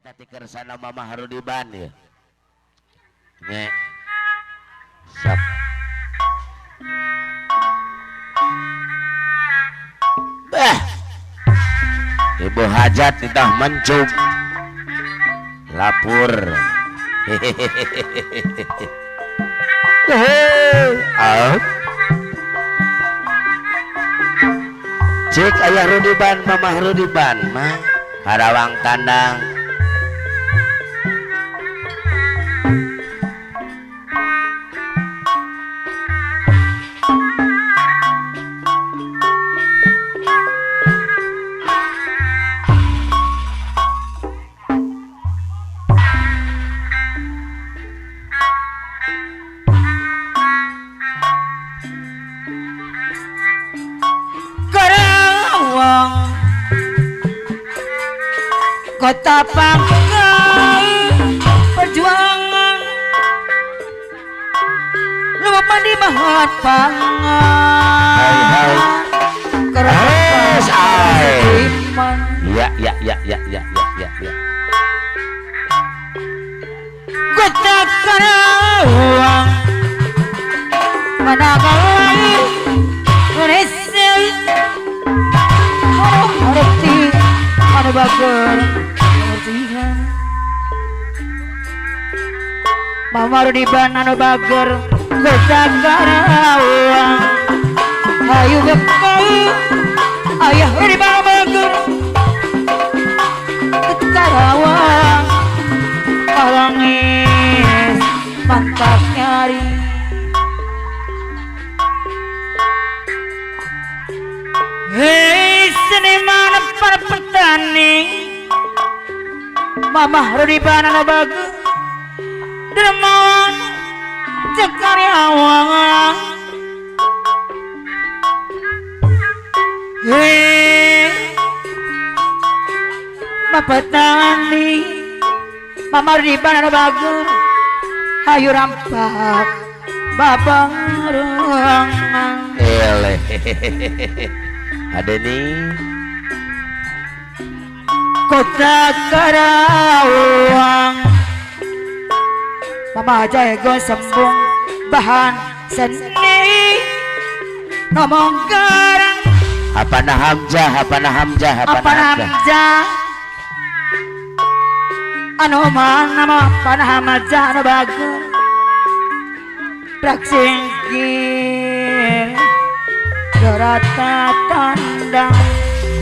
Eta ti kersana Mamah Rudiban ya. Nya. Sok. Bah. Ibu hajat ditah mencung. Lapur. Cik ayah Rudiban, Mamah Rudiban mah Karawang tandang. Kota pangkal perjuangan lu mandi mahat pangan. Keras ya ya ya ya ya ya ya. Kota Karawang mana kau Indonesia ngerti anu bager ngertihan Mama Rudiban anu bager kota Karawang hayu bekal ayah Rudiban bager kota Karawang alangis mantap nyari. Hei seniman para petani Mamah Rudiban anu bagus dermawan cek karyawan. Hei bapak petani Mamah Rudiban anu bagus hayu rampak babang ruangan. Eleh. Ada nih Kota Karawang Mama jago sembung bahan seni ngomong garang. Apana Hamzah, apana Hamzah, apana Hamzah anu mana apana Hamzah anu bagus praksingkir dorata tandang.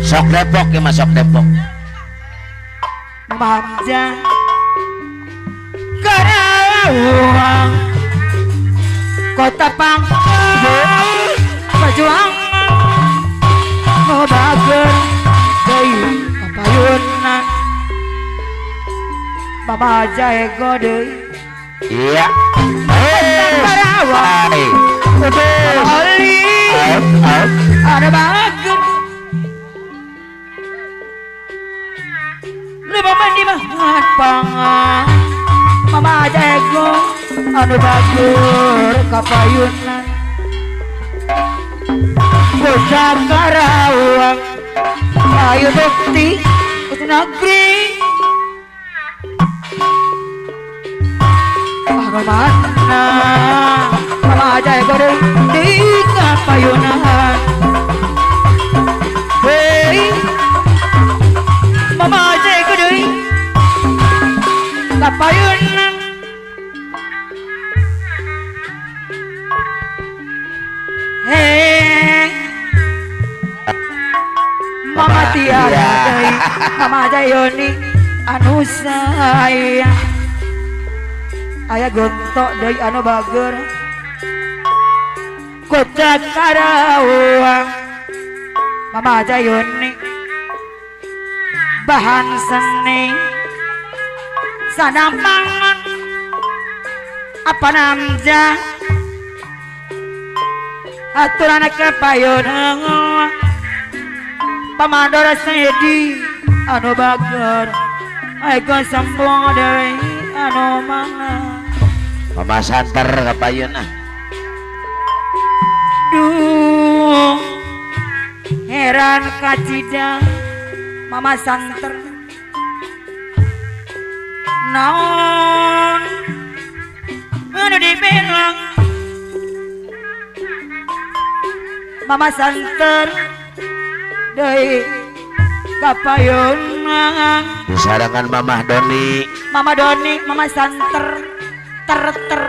Sok Depok ya mas, sok Depok. Mama Hamzah Karawang kota pangkal perjuangan mau bager deui kapayunan Mama jago deui. Iya. Karawang Ali ada bager lupa mandi mahat pangan Mama jago anu bager kapayunan bocah Karawang ayo bukti ke negeri anu mana Mama jago di kapayunan. Hei Mama jago di kapayunan. Hei Mama Tiara deui Mama Jayoni anu sayang aya gontok deui anu bager Kota Karawang Mama Jayoni bahan seni sadang pangan apa namja aturan kepayunan pamandor sedi anu bager ayo sambung deui anu mana Mama santer kapayun ah. Duh heran kacida Mama santer Naon anu dibilang Mama santer deui kapayunang disarangan Mamah Doni. Mama Doni, Mama santer ter ter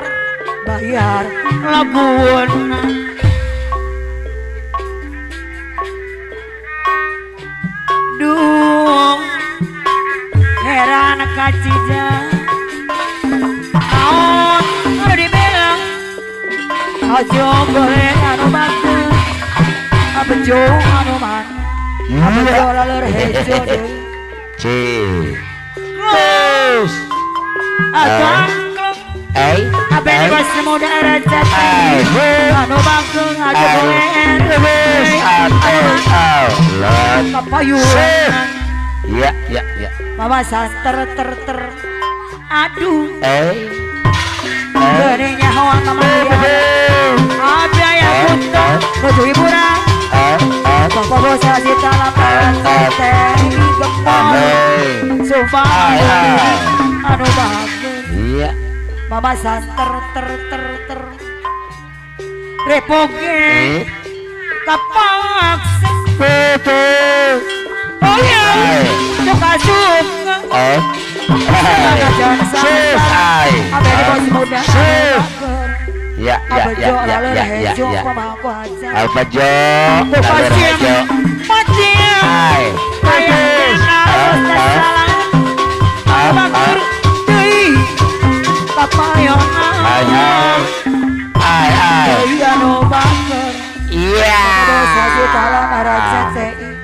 bayar laguan. Duh heran kacija naon anu dibilang ajo goreng anu bagus abejo anu man abejo laleur hejo deui C terus atang ai abe bos muda raja anu bagus ajo goreng terus atau kapayun. Ya ya ya Mama santer ter ter aduh geuning nyaho mama dia abi aya kuntung nuju hiburan bapak bos cita lapan teh gempol sumpah anu bagus. Iya Mama santer ter ter ter repoge kapaksa betul. Oh iya suka suka abe bos muda ya ya ya ya ya ya ya abejo laleur hejo ai ai ai ai iya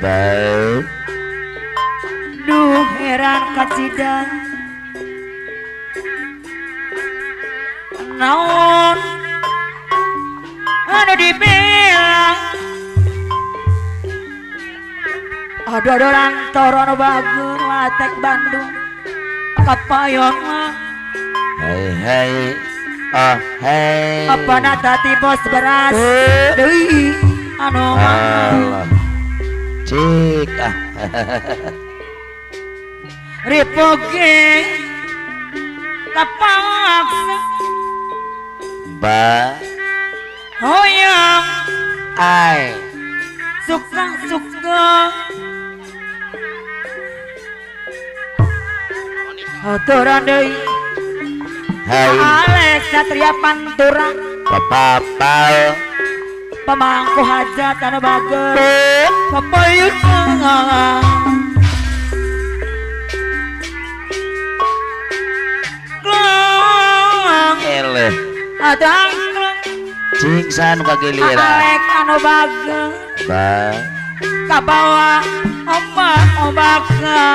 baik. Duh heran kacida naon anu dibilang adodoran toro anu bagus watek Bandung kapayong hei hei oh hei apa nata ti bos beras deui anu Allah cik ah ripoge kapaksa ba hoyong ai suka suka aturan deui hai Alex Satria Pantura papapal pemangku hajat anu bager papayun eleh adang cingsan kagiliran Alek anu bager ba kabawa ombak ombakna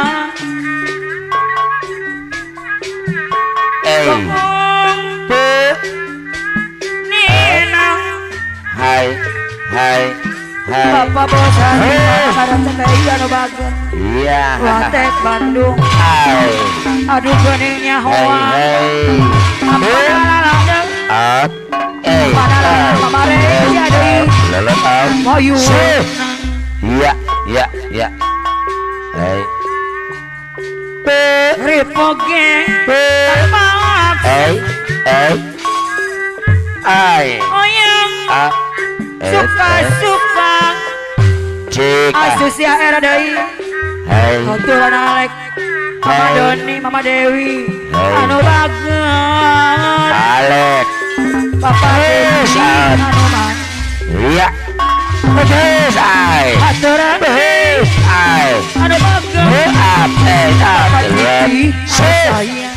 Nina hai hai hai Bapak bos barang teh anu bager iya watek Bandung hai aduh geuningnya hoa hei up eh iya iya iya hei p ripoge p eh eh ai oyang a suka suka cik asusia era deui hei tuturan Alek Mama Doni Mama Dewi anu bager Alek Papa Dewi anu man iya beres ai aturan beres ai anu bager up eh saya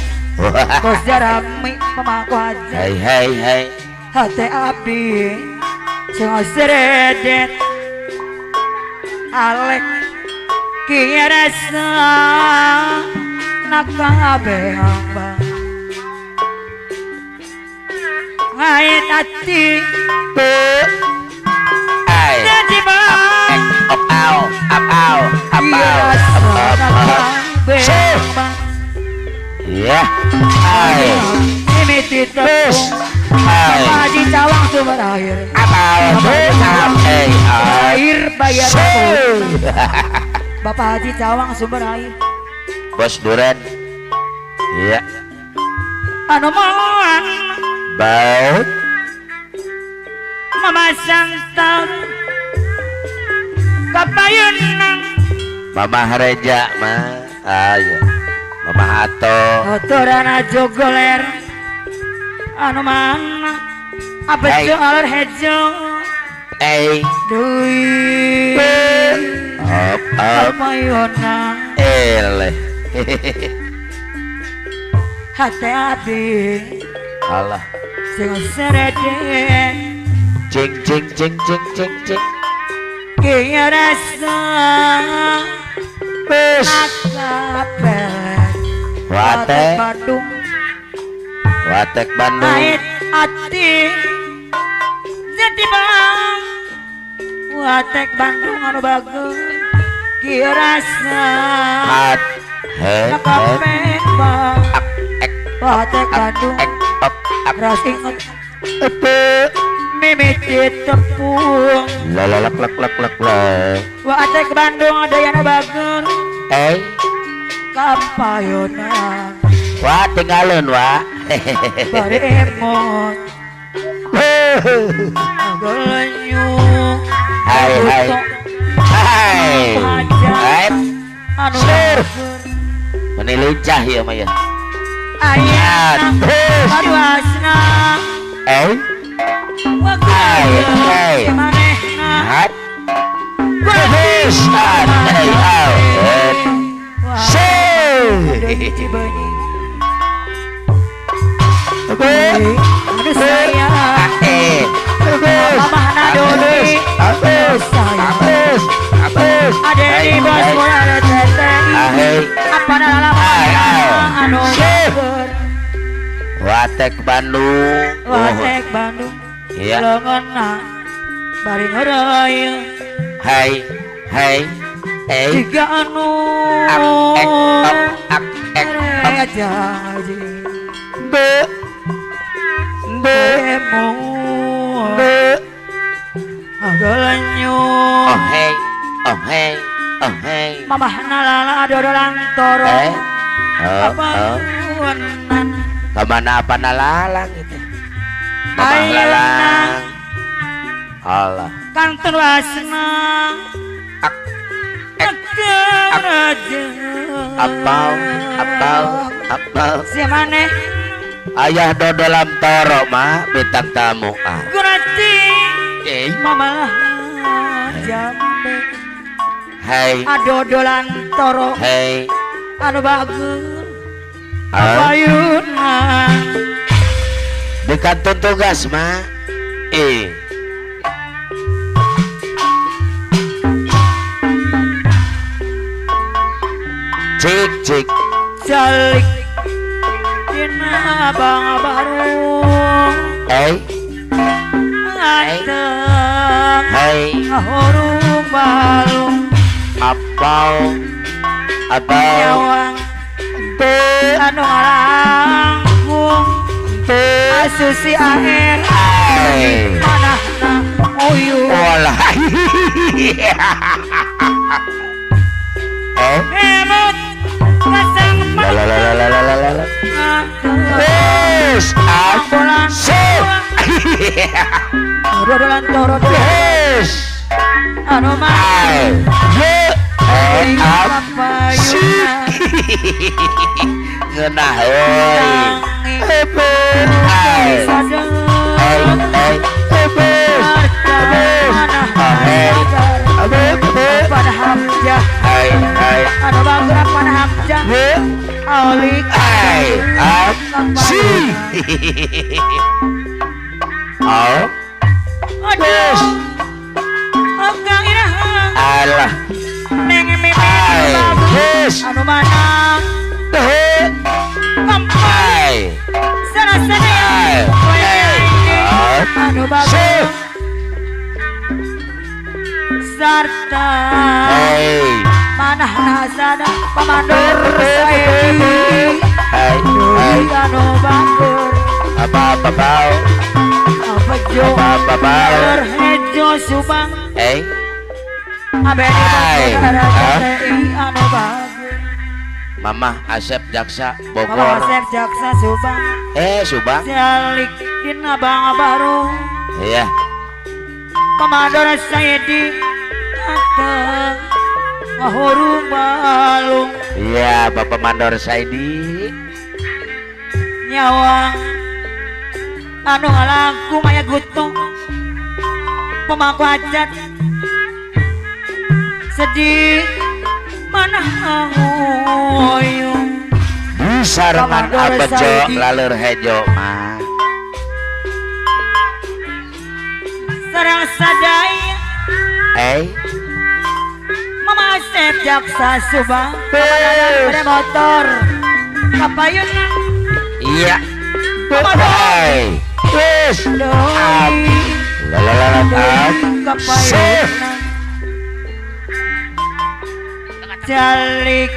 bos jarami pemangku haji hei hei hei hate abdi sing seredet Alek kieu rasa nakabe hamba ngait ati ai jadi bang up au up au up au ya ai mimiti tepung ai Haji Cawang sumber air up au air bayar Bapak Haji Cawang sumber air Bos Duren. Iya. Anu mawan baik. Mama Santang kapayunang. Mama Reja mah. Ayo. Mama Hato. Otorana jogoler. Anu mana abejo alur hejo. Eh. Deui. Up up. Kapayunang. Eleh. Hati abdi. Alah. Sing serede. Cing cing cing cing cing cing. Kieu rasa wis watek Bandung. Watek Bandung. Ait ati jadi bang. Watek Bandung anu bagus. Kieu rasa hat he kabeh bang. Watek Bandung ras inget mimiti tepung lalak lak lak lak lak. Watek Bandung ada yang bagus. Eh kapayona. Wah tinggalin wah. Bari emot. Agolenyu. Hai hai. Hai. Hai. Sur. Meni lincah ya Maya. Ayah. Paruasna. Eh. Hai hai. Hat. Wis. Hai. Watek Bandung. Watek Bandung. Iya. Leungeunna bari ngeureuyeuh. Hai hai. Eh. Jiga anu ak ek op ak ek op. B B B. Agolenyu. Oh hey, oh hey, oh hey. Mamah nalala dodolan toro. Eh. Oh, oh. Kemana apa nalalang gitu. Mamah lalang. Allah. Kantun wasna. Ak ek ak. Apau apau apau. Siapa? Ayah dodolan toro mah bintang tamu ah. Gurati. Eh. Mama jambe. Hai. Adodolan toro. Hai. Anu bagus. Apayuna. Di kantun tugas mah. Eh. Cik cik. Calik. Dina abang baru. Eh. Anteng. Hai. Ngahurung balung. Apau. Apau. Nyawang. Anu ngalangkung. Asusi air. Manahna uyuh. Walah. Eh. Emut. Pasang Lalalalalalala. Wes. Asik. Dodolan toro. Wes. Anu mah. Ye. Asik. Ngeunah euy. Hai. Hai hai. Hai hai. Anu bangga pada Hamzah. Alik. Hai. Si. Oh. Aduh. Akang iraha. Alah. Neng mimi bagus. Anu mana? Hai. Sana-sana. Anu bagus. Sarta. Hai. Manah nasada pamandur saiki. Hai. Hai. Anu bagus. Apa apa bau. Apa jo. Apa bau. Hejo Subang. Eh. Abdi Hai. Anu bagus. Mamah Asep Jaksa Bogor. Mamah Asep Jaksa Subang. Subang. Jalik dina Bang Baru. Iya. Pamador Saidi dateng ngahurung balung. Iya, Bapak Mandor Saidi. Nyawang anu ngalangkung aya gutung pemangku hajat sedih mana ngoyong di sarengan abejo lalur hejo mah sareng sadaya Mama Asep Jaksa Subang pada motor kapayun. Iya. Hey. Wes. Jalik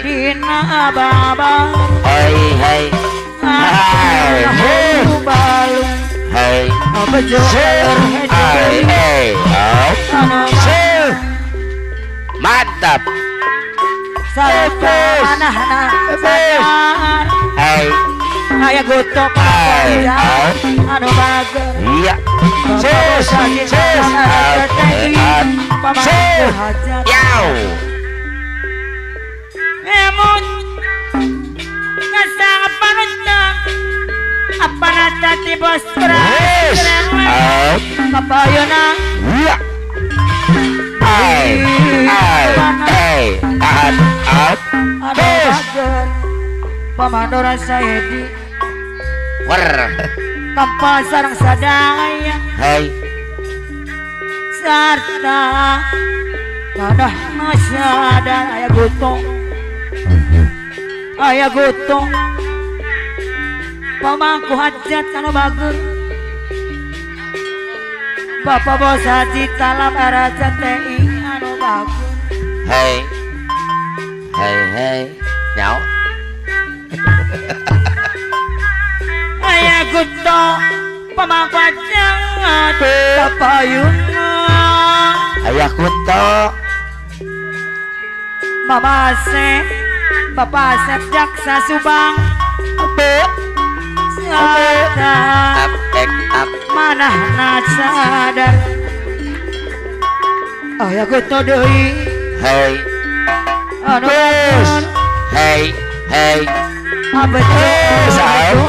dina abang-abang. Hey hey. Hey. Hey. Hey. Mantap. Hey. Aya gotok anu bager. Iya. Ses ses. Yau. Emon ngasang panutan apa nata ti bos beras. Kapayona. Iya. Ai ai ai at at. Pamandora Saidi wer kapal sareng sadaya. Hei sarta kadah masyada aya gotong aya gotong pamangku hajat anu bager Bapak Bos Haji Talab Araja TI anu bager. Hei hei hei nyau. Aya guto pamangku hajat kapayuna. Aya kuto Mama Asep Bapak Asep Jaksa Subang sarta manahna sadar aya kuto deui. Hei anu hei hei abejo anu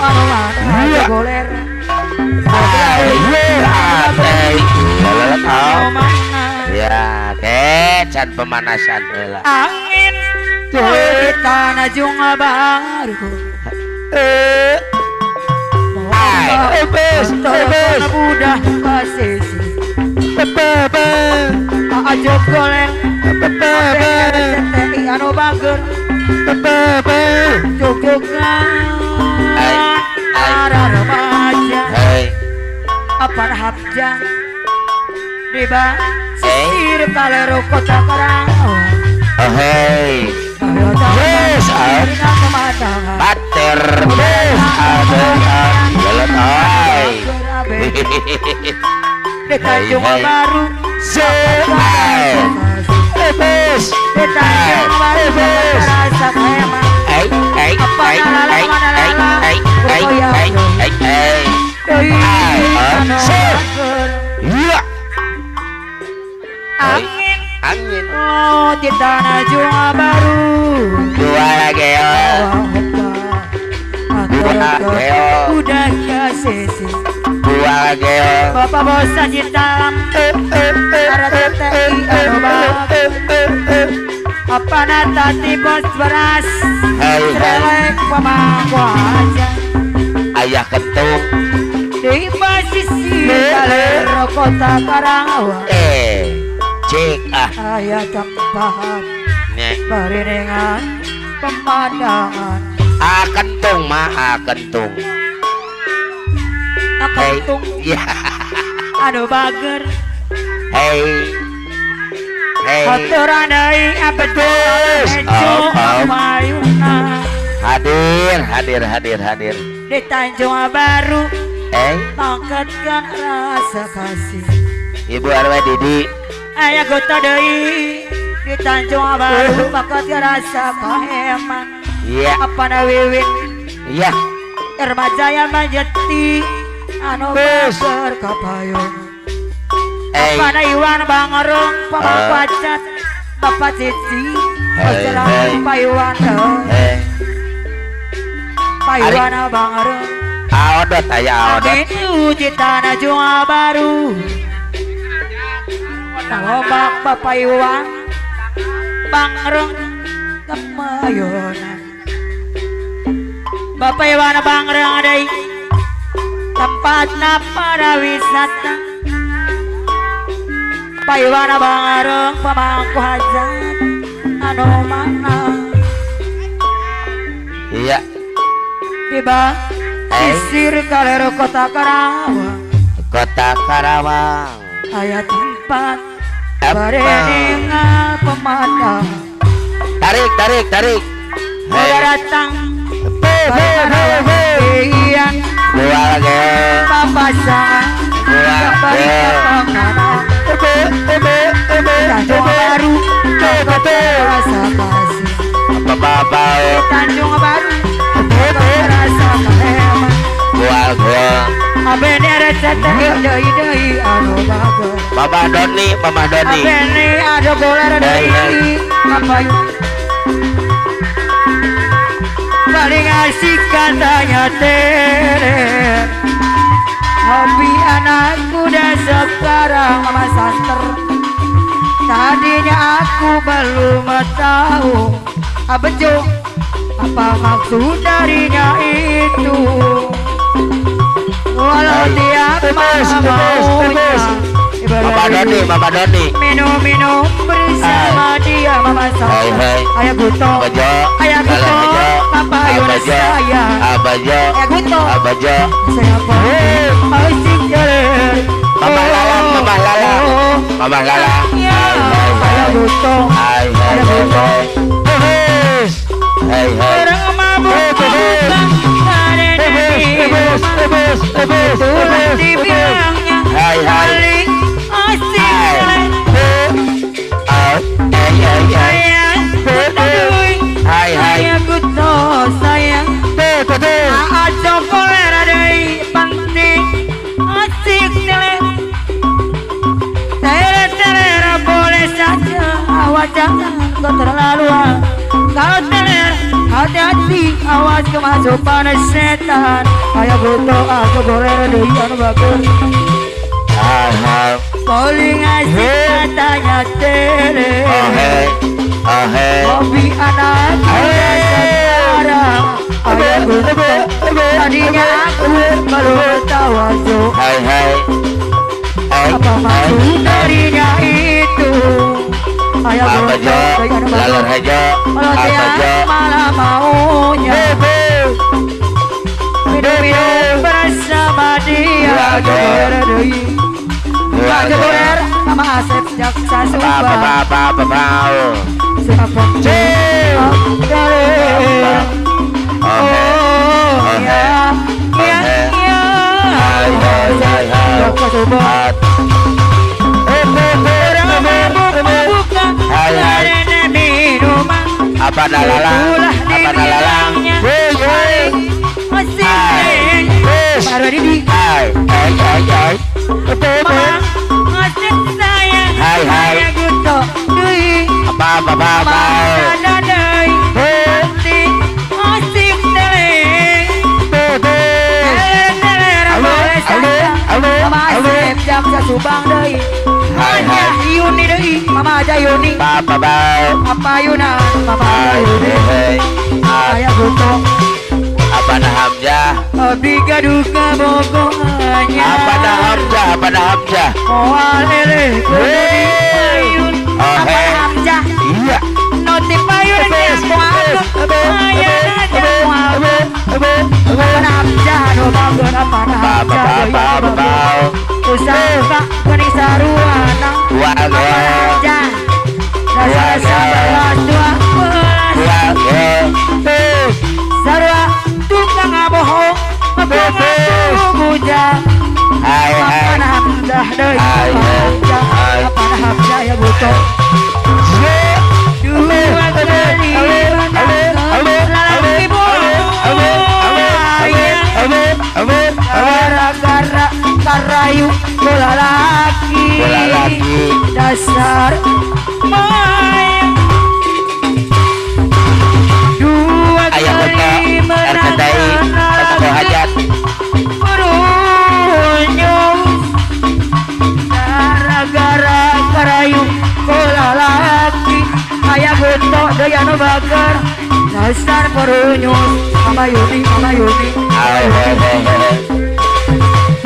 mana goler. Ya, kecan pemanasan heula. Angin di tanah junga baru. Ebes, ebes. Udah pasisi. Bebe. Ajo goler. Bebe. TI anu bager. Bebe. Jogogan. Ara remaja. Hei. Apa habja? Diba sisir kalero kota Karawang. Oh hey. Yes, bater. Yes, ada. Di Tanjung Baru. Ebes. Di Tanjung Baru. Rasa hemat. Ai ai ai ai ai ai ai ai ai ai. Iya. Angin, angin. Oh, di tanah Junga Baru. Dua lagi ya. Dua geo. Udah kasih. Dua geo. Bapak Bos Haji Talam. RTTI apa nata ti bos beras. Selek pemangku aja. Ayah ketuk. Di posisi kalero kota Karawang. Cek ah. Ayah tempat beriringan pemandangan. Ah kentung mah, ah kentung. Ah kentung. Ya. Aduh bager. Hei. Hei. Kotoran deui abetul hejo amayuna. Hadir, hadir, hadir, hadir. Di Tanjung Baru. Bangkitkan rasa kasih. Ibu arwah Didi. Ayah gota deui Di Tanjung Baru bakat rasa kaheman. Iya. Apa na wiwin? Iya. Irma Jaya Majeti anu bager kapayun. Apa na Iwan Bangrong pamangpacat Bapak Cici Pajalan Payuan. Payuan Bangrong. Aodot aya aodot. Ini di Tanjung Baru. Nalobak Bapak Iwan Bangrong kemayonan. Bapak Iwan Bangrong deui tempatna para wisata. Bapak Iwan Bangrong pamangku hajat anu mana. Iya. Tiba sisir kaler kota Karawang. Kota Karawang. Aya tempat bare ningal pemandangan. Tarik tarik tarik. Udah datang iya. Dua lagi. Papasan. Tanjung Baru. Rasa kasih. Apa Tanjung Baru. Rasa kaheman. Abene receta deui deui anu bager. Mama Doni, Mama Doni. Abene ada boler deui. Apa paling asik katanya tere. Hobi anak muda sekarang Mama Santer. Tadinya aku belum tahu abejo apa maksud darinya itu. Walau tiap malam maunya Mama Doni, Mama Doni minum-minum bersama dia Mama Santer. Ayah Guto, ayah Guto, apa ayah saya? Ayah Guto, saya asik jalan. Mama Lala, Mama Lala, Mama Lala. Ayah Guto, ayah Guto. Orang mabuk itulah dibilangnya paling asik. Sayang ayah Guto sayang. Aco kolera deui penting asik tele. Tere telera boleh saja awas jangan keterlaluan. Kalau teler hati-hati awas kemasukan setan. Ayah Guto aku boleh deui anu bagus. Paling asik katanya tere. Hobi anak muda sekarang. Ayah Guto tadinya aku belum tahu aja apa maksud darinya itu. Ayah Guto kalau tiap malam maunya minum-minum bersama dia. Jogorer Mama Asep Jaksa Subang. Oh ya ya ya. Jaksa Subang. Orang mabuk-mabukan karena minuman. Apa nalalang? Apa nalalang? Asik. Baru Didi. Mama asik sayang. Ayah Guto deui. Apa apa apa. Mama deui. Penting asik tele. Tele boleh saja. Mama Asep Jaksa Subang deui. Hanya Yuni deui. Mama aja Yuni. Apa apa Yuna. Mama aja Yuni. Ayah Guto. Apa na Hamzah? Abdi gaduh kabogohannya. Apa na Hamzah? Apa na Hamzah? Moal eleh kudu dipayun. Apa na Hamzah? Iya. Noti payun nya moal ayana aja moal. Apa na Hamzah? Nu bageun apa na Hamzah? Usaha geuning saruana. Apa na Hamzah? Dasar 11 12. Sarua tukang ngabohong ngabohong bujang. Apa na Hamzah deui? Apa na Hamzah ya Guto? Karayu bola lagi Bola lagi. Dasar main dua Ayah kali Kunto RCTI Pemoho Hajat. Berunyum gara-gara karayu bola lagi ayah Kunto doyan bager dasar perunyus Mama Yuni Mama Yuni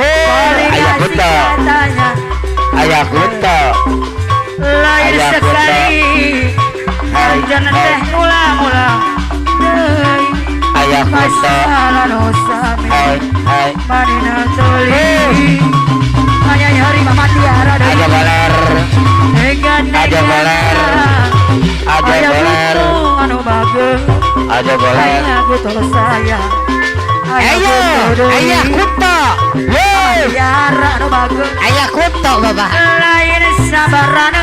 paling Ayah asik Kunto katanya Ayah Kunto lain Ayah Kunto. sekali Hai, jangan hai. teh ngulang-ulang deui Ayah Kunto masalah nu sami Hai hai manina teuing hanya nyari Mama Tiara deui Aja boler Nega Aja boler Aja Ayah boler Kunto anu bager Aja boler Ayah Kunto sayang Ayo Ayah Kunto Yeay Tiara anu bager Ayah Kunto bapak lain sabaran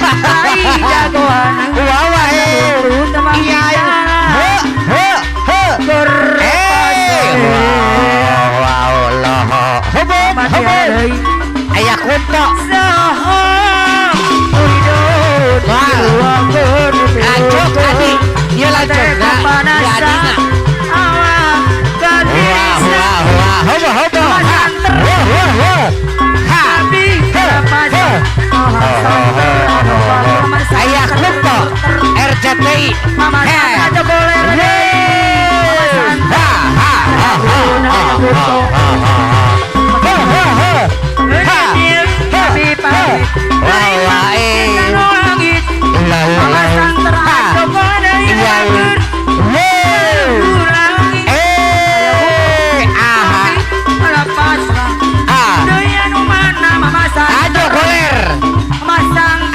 lain jagoan Wah eh Iya Iya He he he Eh Wow loh Hubung hubung Ayah Kunto Wah Lanjut Adi Iya lanjut nah Ya Adi nah Wah wah wah Hobo hobo Ha Wah wah wah Ha Ayah Kunto RCTI Mama He aja boleh Ha ha ha ha ha ha ha ha ha ha ha Wah wah eh La la ha Iya Wuh. Eh aha ah Ajo goler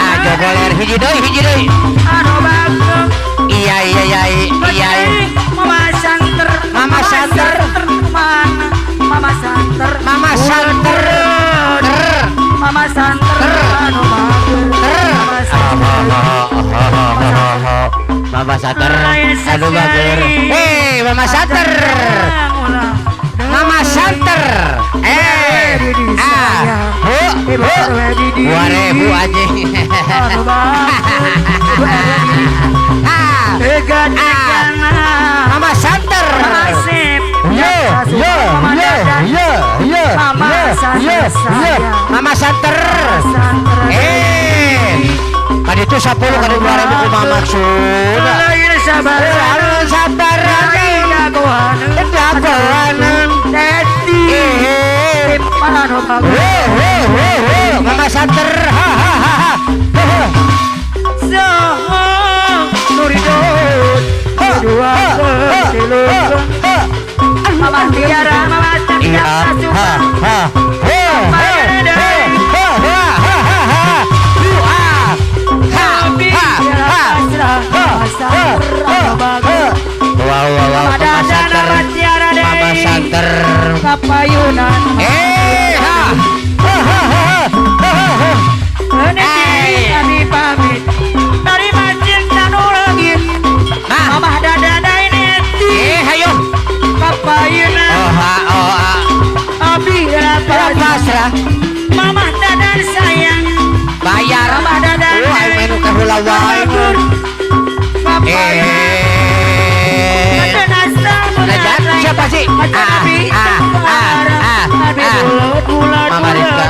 Ajo goler hiji deui hiji deui Iya iya iya iya Mama Santer Mama Santer. Mama Santer Mama Santer Ter Mama Santer anu bager. Ter Mama Santer Mama Santer aduh bager eh Mama Santer Mama Santer eh ah hu hu 2000 anjing Anu bager. ah Tega-tegana. Mama Santer Asep Yo yo yo yo yo Mama yo yo Santer yo Mama Santer Santer eh kan itu 10 kali 2000 kumaha maksudna Lain sabaran sabar lain jagoan jagoan Teti eh Anu bager. Wo wo wo wo Mama Santer ha ha ha ha Nuridot dua tilu Mama Tiara Mama Iya Tiara ha ha ho ho ho ho ha ha ha ha u a ha ha ha ha ha ha wow wow wow Mama Santer Mama Santer Kapayunan eh ha ha ha ha ha ha Ini kami pamit dari cinta nu legit Nah. Mama Dada ini eh hayo Kapayunan oh ha oh ha Abi pasrah Mama Dadan sayang bayar Mama Dadan wah aing mah nu heula wae Kapayunan eh Najat siapa sih ah ah ah ah ah Mama Rizka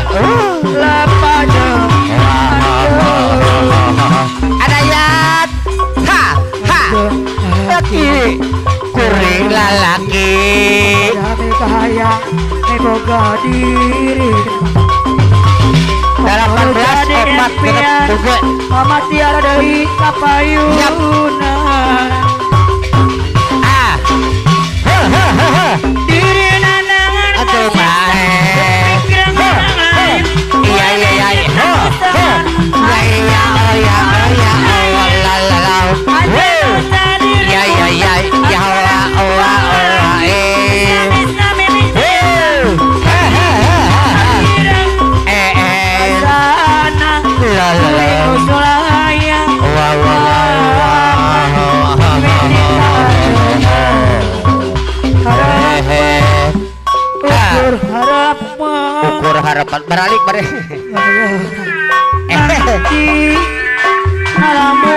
ada yat ha ha laki kuring lalaki Boga diri 18 4 genep buge Mama Tiara dari Kapayunan ah ha ha ha ha Diri nanangan atuh bae iya iya iya ha ha ya iya oh ya oh ya oh la la la ya ya ya ya oh oh oh eh ha ha ha ha eh eh la la la. Wah, wah, wah, wah. Harapan baralik bare. Nanti malam.